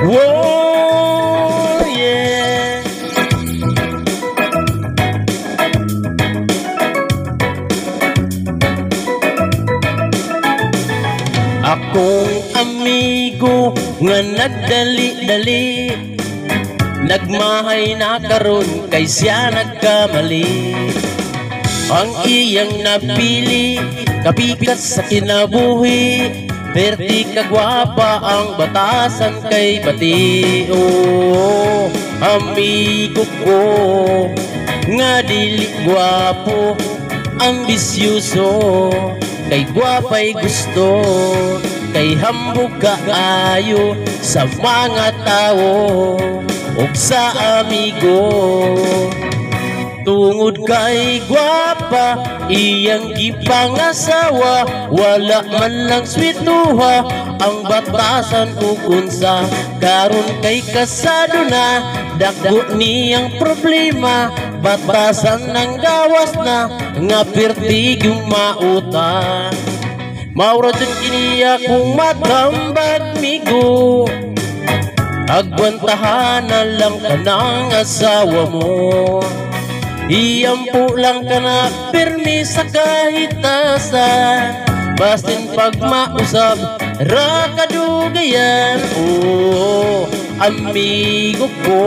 Whoa, yeah. Akong amigo nga nagdali-dali, nagmahay na karon kay siya nagkamali. Ang iyang napili, kapikas sa kinabuhi, perti kagwapa ang batasan kay bati. Oh, amigo ko nga dili gwapo, ambisyoso, kay gwapay gusto, kay hambog kaayo sa mga tao ug sa amigo. Tungod kay gwapa, iyang gipangasawa, wala man lang swituha ang batasan ug unsa. Karon kay kasado na, dako niyang problema, batasan ng gawas na, nga perti yung mauta. Maura dyan kiniya kung matambag migo, agwantahan na lang ka ng asawa mo. Iyampo lang ka na pirmi sa kahitasan, basin pag mausab ra kadugayan. Oh, amigo ko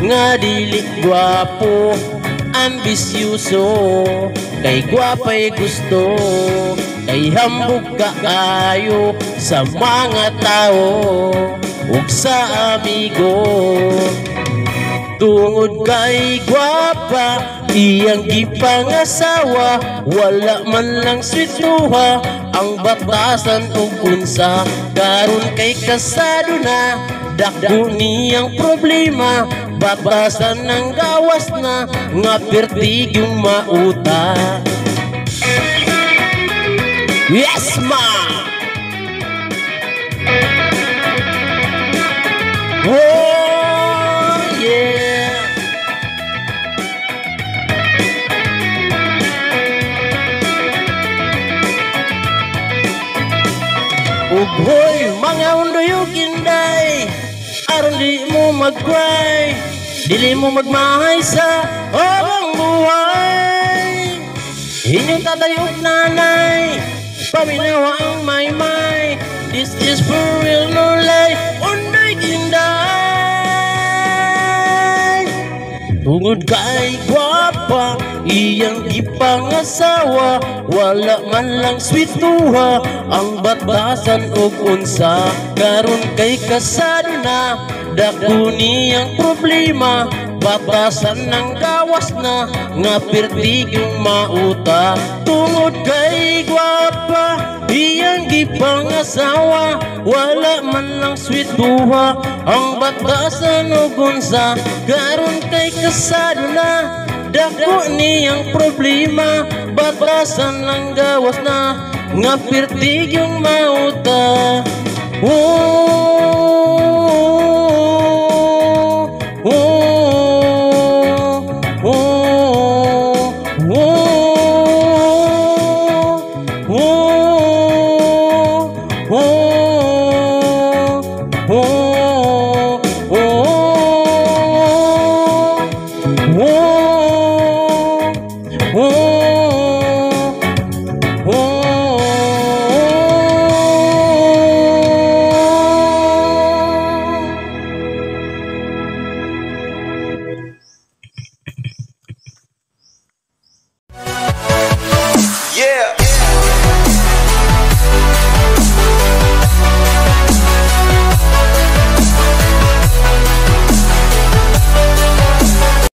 nga dili gwapo, ambisyoso, kay gwapay gusto, kay hambog kaayo sa mga tao ug sa amigo. Tungod kay gwapa, iyang gipangasawa, wala man lang swituha ang batasan ug unsa. Karon kay kasado na, dako niyang problema, batasan ng gawas na, nga perti yung mauta. Yes, ma! Oh, yeah! Ughoy, mga undoy ug inday, aron di mo mag-cry, dili mo magmahay sa habang buhay. Inyong tatay ug nanay, paminawa ang maymay. This is for real, no lie, undoy inday. Tungod kay gwapa, iyang gipangasawa, wala man lang swituha ang batasan ug unsa. Karon kay kasado na, dako niyang problema, batasan ng gawas na, nga perti yung mauta. Tungod kay gwapa, iyang gipangasawa, wala man lang swituha ang batasan ug unsa. Karon kay kasado na, dako niyang problema, batasan ng gawas na, nga perti yung mauta. Oh, oh, oh, oh, oh, oh, oh, oh, oh, oh, oh. Yeah.